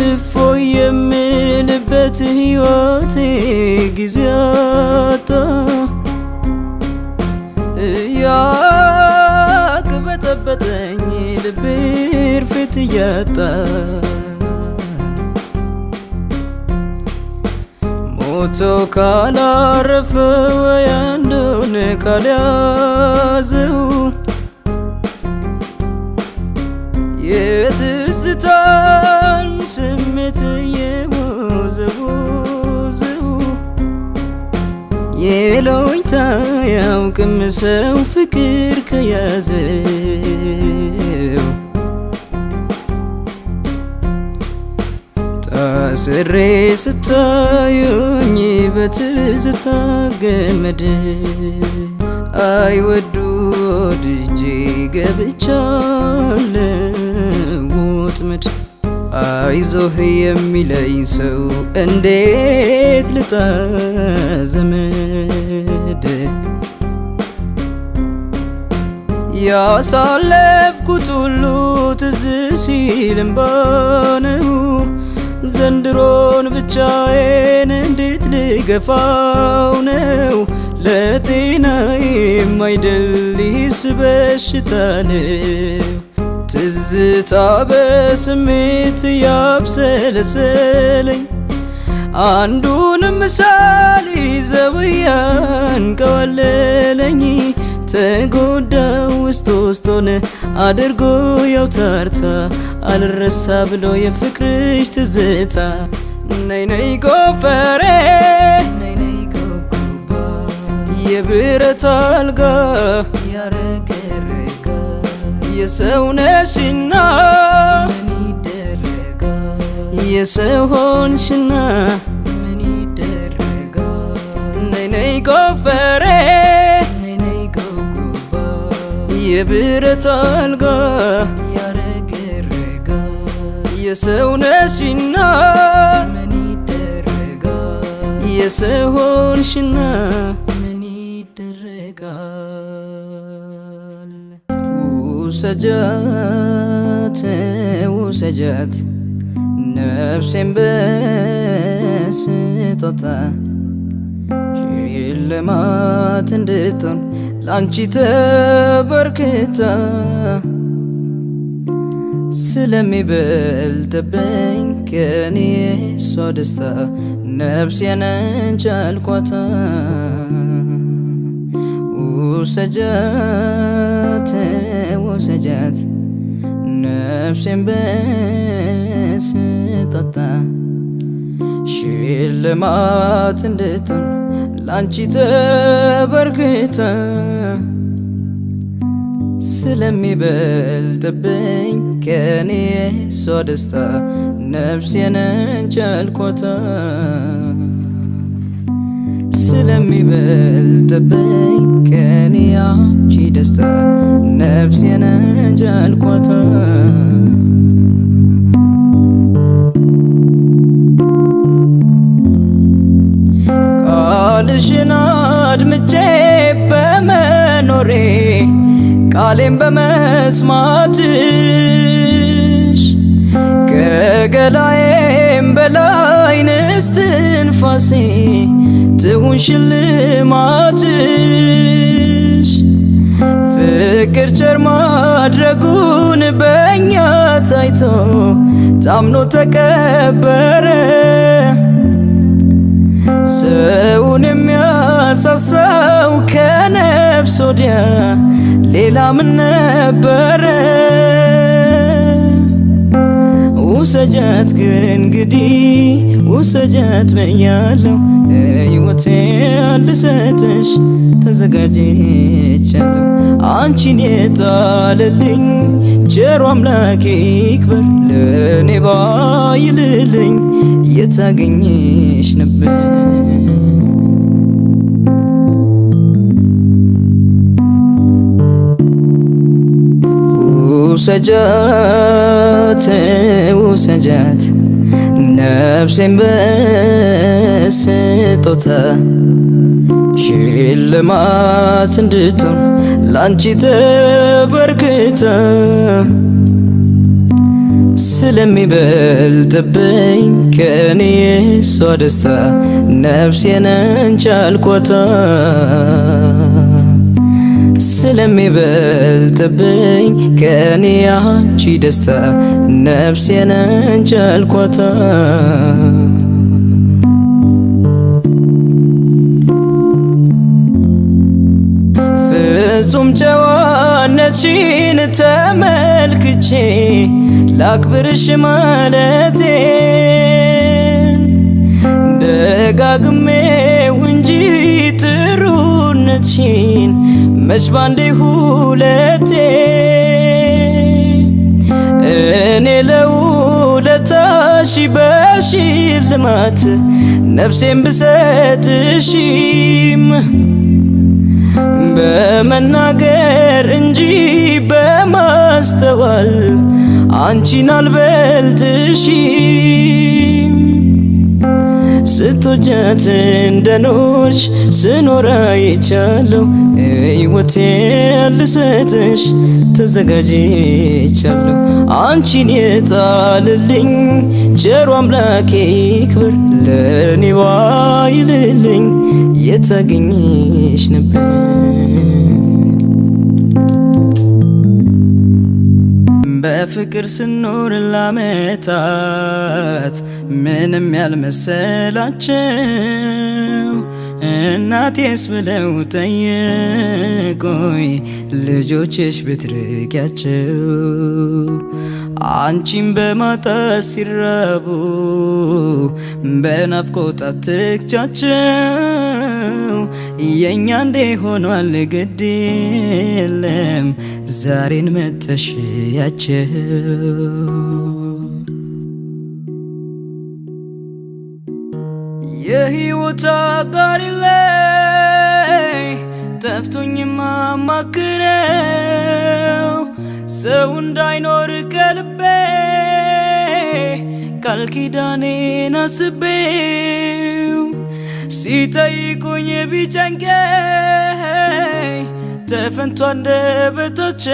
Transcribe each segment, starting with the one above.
እፎይ የምልበት ሕይወቴ ጊዜ አጣ። እያቅበጠበጠኝ ልቤ እርፌት እያጣ፣ ሞቶ ካላረፈ ወይ አንዱን ካልያዘው፣ የትዝታን ስሜት እየወዘወዘው፣ የለውኝታ ያውቅም ሰው ፍቅር ከያዘው። ታስሬ ስታዩኝ በትዝታ ገመድ፣ አይወዱ ወድጄ ገብቻለሁ ወጥመድ። አይዞህ የሚለኝ ሰው እንዴት ልጣ ዘመድ? ያሳለፍኩት ሁሉ ትዝ ሲል እምባ ነው። ዘንድሮን ብቻዬን እንዴት ልገፋው ነው? ለጤናዬም አይደል ይህስ በሽታ ነው። ትዝታ በስሜት ያብሰለሰለኝ፣ አንዱንም ሳልይዘው ያንቀዋለለኝ። ተጎዳው ውስጥ ውስጡን አድርጎ ያውታርታ፣ አልረሳ ብሎ የፍቅርሽ ትዝታ። ነይ ነይ ጎፈሬ፣ ነይ ነይ ጎብጎባ፣ የብረት አልጋ ያረገረጋ፣ የሰው ነሽና ምን ይደረጋል? የሰው ሆንሽና ምን ይደረጋል? ነይ ነይ ጎፈሬ፣ ነይ ነይ ጎብጎባ፣ የብረት አልጋ ያረገረጋ፣ የሰው ነሽና ምን ይደረጋል? የሰው ሆንሽና ምን ይደረጋል? ውሰጃት ውሰጃት ነፍሴን በስጦታ፣ ሽልማት እንድትሆን ላንቺ ተበርክታ። ስለሚበልጥብኝ ከኔ እሷ ደስታ ነፍሴን አንቺ አልኳታ። ውሰጃት ውሰጃት ነፍሴን በስጦታ፣ ሽልማት እንድትሆን ላንቺ ተበርክታ። ስለሚበልጥብኝ ከኔ እሷ ደስታ ነፍሴን አንቺ አልኳታ። ስለሚበልጥብኝ ከኔ ያንቺ ደስታ ነፍሴን አንቺ አልኳታ። ቃልሽን አድምጬ በመኖሬ፣ ቃሌን በመስማትሽ፣ ከገላዬም በላይ እስትንፋሴ ትሁን ሽልማትሽ። ፍቅር ቸር ማድረጉን በእኛ ታይቶ ታምኖ ተቀበረ። ሰውን የሚያሳሳው ከነፍስ ወዲያ ሌላ ምን ነበረ? ውሰጃት ከእንግዲህ ውሰጃት በያለሁ፣ ሕይወቴን ልሰጥሽ ተዘጋጅቻለሁ። አንቺን የጣለልኝ ቸሩ አምላኬ ይክበር፣ ለእኔ ባይልልኝ የታገኝሽ ነበር? ውሰጃት ውሰጃት ነፍሴን በስጦታ፣ ሽልማት እንድትሆን ላንቺ ተበርክታ። ስለሚበልጥብኝ ከኔ የሷ ደስታ ነፍሴን አንቺ አልኳታ። ስለሚበልጥብኝ ከኔ ያንቺ ደስታ ነፍሴን አንቺ አልኳታ። ፍጹም ጨዋነትሽን ተመልክቼ ላክብርሽ ማለቴ ደጋግሜው እንጂ ጥሩነትሽን መች ባንዴ ሁለቴ። እኔ ለውለታሽ በሽልማት ነፍሴን ብሰጥሽም በመናገር እንጂ በማስተዋል አንቺን አልበልጥሽም። ስትወጃት እንደኖርሽ ስኖር አይቻለሁ፣ ሕይወቴን ልሰጥሽ ተዘጋጅቻለሁ። አንቺን የጣልልኝ ቸሩ አምላኬ ይክበር፣ ለኔ ባይልልኝ የታገኝሽ ነበር። በፍቅር ስኖር ላመታት ምንም ያልመሰላቸው እናቴስ ብለው ጠየቁኝ ልጆችሽ ብትርቂያቸው፣ አንቺን በማጣት ሲራቡ በናፍቆት አትክቻቸው፣ የእኛ እንዴ ሆኗል ግድ የለም ዛሬን መተሽያቸው። የህይወት አጋሪ ላይ ጠፍቶኝ ማማክረው ሰው እንዳይኖር ከልቤ ቃል ኪዳኔን አስቤው፣ ሲጠይቁኝ ቢጨንቀኝ ተፈንቶ አንደበታቸው፣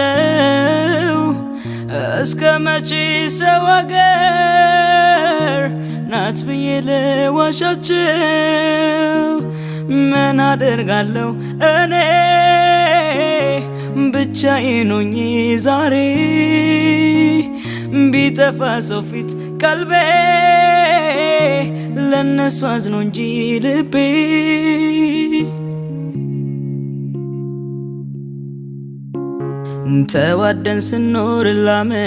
እስከ መቼ ሰው አገር ናት ብዬ ልዋሻቸው? ምን አደርጋለሁ እኔ ብቻዬን ሆኜ ዛሬ፣ ቢጠፋ ሰው ፊት ቀልቤ ለነሱ አዝኖ እንጂ ልቤ። ተዋደን ስኖር ላመታት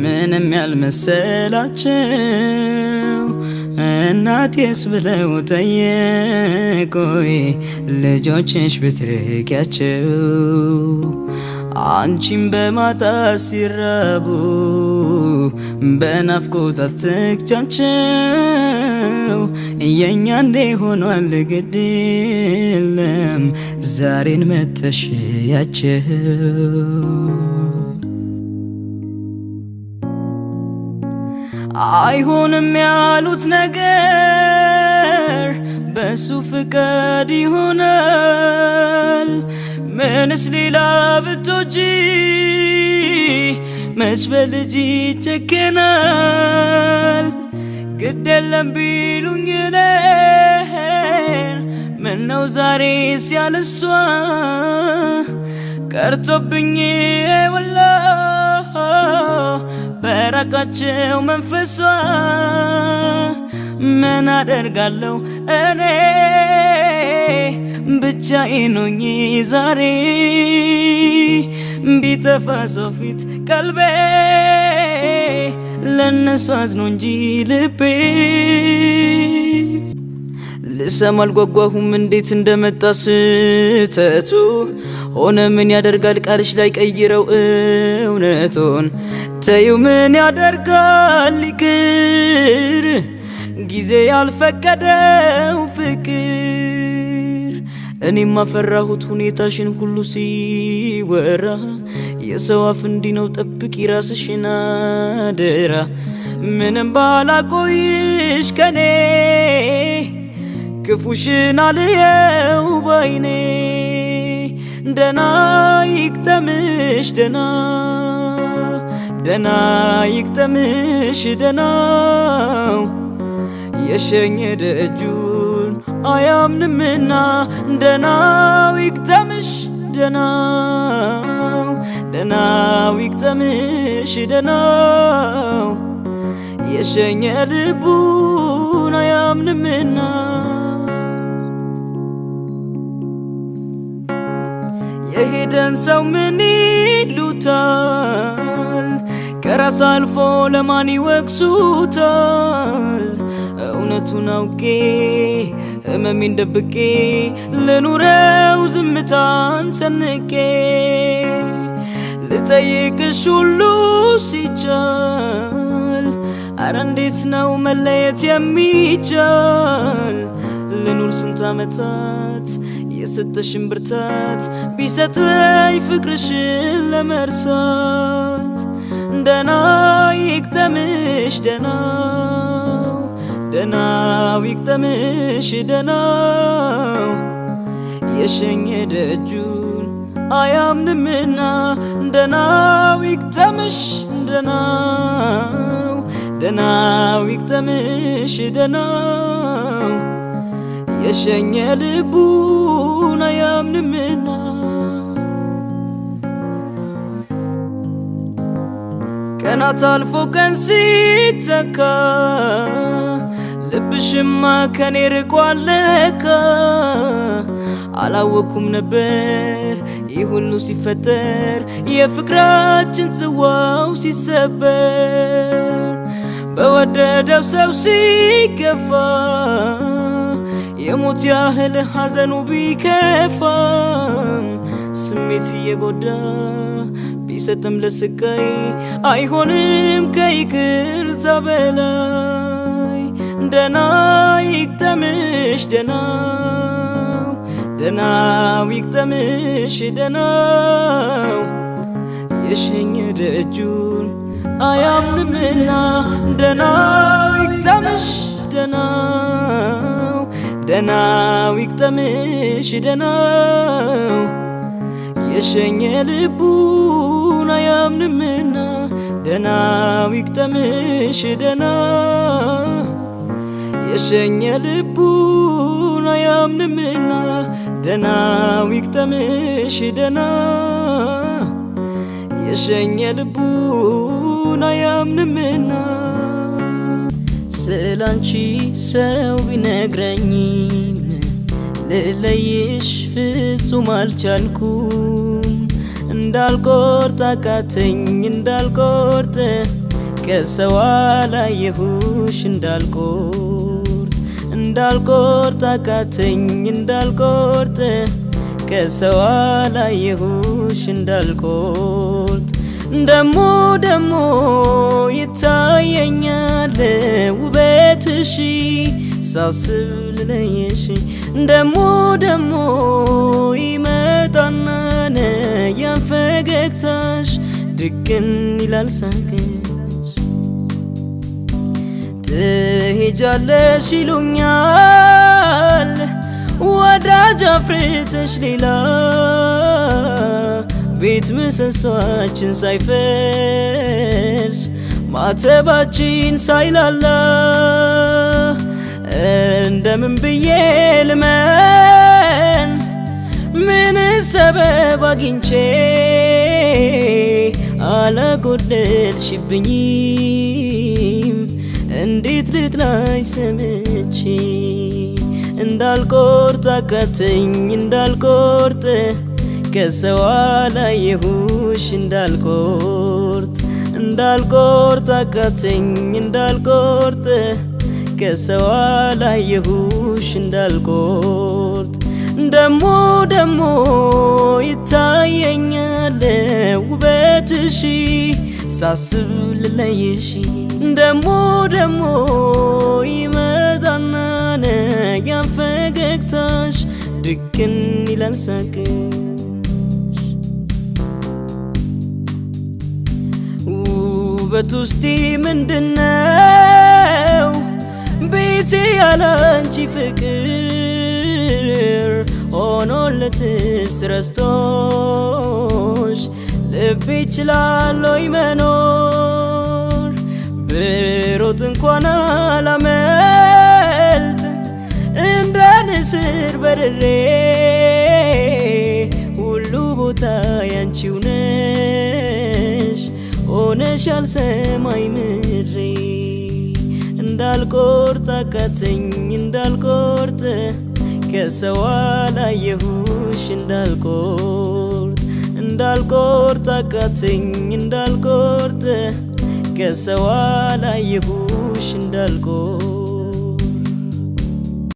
ምንም ያልመሰላቸው እናቴስ ብለው ጠየቁኝ ልጆችሽ ብትርቂያቸው፣ አንቺን በማጣት ሲራቡ በናፍቆት አትክቻቸው፣ የእኛ እንዴ ሆኗል ግድ የለም ዛሬን መተሽያቸው። አይሆንም ያሉት ነገር በሱ ፍቃድ ይሆናል። ምንስ ሌላ ብትወጂ መች በልጅ ይጨከናል? ግድ የለም ቢሉኝ እኔን ምነው ዛሬ ሲያልሷ ቀርቶብኝ ወላ በራቃቸው መንፈሷ። ምን አደርጋለሁ እኔ ብቻዬን ሆኜ ዛሬ፣ ቢጠፋ ሰው ፊት ቀልቤ ለነሱ አዝኖ እንጂ ልቤ። ልሰማ አልጓጓሁም እንዴት እንደመጣ ስህተቱ፣ ሆነ ምን ያደርጋል ቃልሽ ላይ ቀይረው እውነቱን። ተይው ምን ያደርጋል ይቅር ጊዜ ያልፈቀደው ፍቅር። እኔም አፈራሁት ሁኔታሽን ሁሉ ሲወራ፣ የሰው አፍ እንዲህ ነው ጠብቂ ራስሽን አደራ። ምንም ባላቆይሽ ከኔ ክፉሽን አልየው ባይኔ፣ ደና ይግጠምሽ ደና ደና ይግጠምሽ ደናው የሸኘ ደጁን አያምንምና ደናው ይግጠምሽ ደናው ደናው ይግጠምሽ ደናው የሸኘ ልቡን አያምንምና። የሄደን ሰው ምን ይሉታል? ከራስ አልፎ ለማን ይወቅሱታል? እውነቱን አውቄ ህመሜን ደብቄ ልኑረው ዝምታን ሰንቄ። ልጠይቅሽ ሁሉ ሲቻል አረ እንዴት ነው መለየት የሚቻል? ልኑር ስንት ዓመታት የሰጠሽን ብርታት ቢሰጠኝ ፍቅርሽን ለመርሳት። ደና ይግጠምሽ ደናው ደናው ይግጠምሽ ደናው የሸኘ ደጁን አያምንምና ደናው ይግጠምሽ ደናው ደናው ይግጠምሽ ደናው የሸኘ ልቡን አያምንምና። ቀናት አልፎ ቀን ሲተካ ልብሽማ ከኔ ርቋል ለካ። አላወኩም ነበር ይህ ሁሉ ሲፈጠር የፍቅራችን ጽዋው ሲሰበር። በወደደው ሰው ሲገፋ የሞት ያህል ሐዘኑ ቢከፋም ስሜት እየጎዳ ቢሰጥም ለስቃይ አይሆንም ከይቅርታ በላይ። ደና ይግጠምሽ ደናው ደናው ይግጠምሽ ደናው የሸኘ ደጁን አያምንምና ደናው ይግጠምሽ ደናው ደናው ይግጠምሽ ደናው የሸኘ ልቡን አያምንምና ደናው ይግጠምሽ ደና የሸኘ ልቡን አያምንምና ደናው ይግጠምሽ ደና የሸኘ ልቡን አያምንምና። ስላንቺ ሰው ቢነግረኝም ልለይሽ ፍጹም አልቻልኩም። እንዳልቆርጥ አቃተኝ እንዳልቆርጥ ከሰው አላየሁሽ እንዳልቆርጥ እንዳልቆርጥ አቃተኝ እንዳልቆርጥ ከሰው አላየሁሽ እንዳልቆርጥ። ደሞ ደሞ ይታየኛል ውበትሽ ሳስብ ልለየሽ ደሞ ደሞ ይመጣና ያን ፈገግታሽ ድቅን ይላል ሳቅሽ። ትሄጃለሽ ይሉኛል ወዳጅ አፍርተሽ ሌላ ቤት ምሰሷችን ሳይፈርስ ማተባችን ሳይላላ። እንደምን ብዬ ልመን ምን ሰበብ አግኝቼ አላጎደልሽብኝም እንዴት ልጥላኝ ሰምቼ። እንዳልቆርጥ አቃተኝ እንዳልቆርጥ ከሰው አላየሁሽ እንዳልቆርጥ እንዳልቆርጥ አቃተኝ እንዳልቆርጥ ከሰው አላየሁሽ እንዳልቆርጥ። ደሞ ደሞ ይታየኛል ውበትሽ ሳስብ ልለይሽ ደሞ ደሞ ይመጣና ያን ፈገግታሽ ድቅን ይላል ሳቅሽ። ውበት ውስጤ ምንድነው ቤቴ ያላንቺ ፍቅር ሆኖለትስ ረስቶሽ ልቤ ይችላል ወይ መኖር? ብሮጥ እንኳን አላመልጥ እንደ ንስር በርሬ፣ ሁሉ ቦታ ያንቺው ነሽ፣ ሆነሻል ሰማይ ምድሬ። እንዳልቆርጥ አቃተኝ፣ እንዳልቆርጥ ከሰው አላየሁሽ፣ እንዳልቆርጥ፣ እንዳልቆርጥ አቃተኝ፣ እንዳልቆርጥ ከሰው አላየሁሽ፣ እንዳልቆርጥ።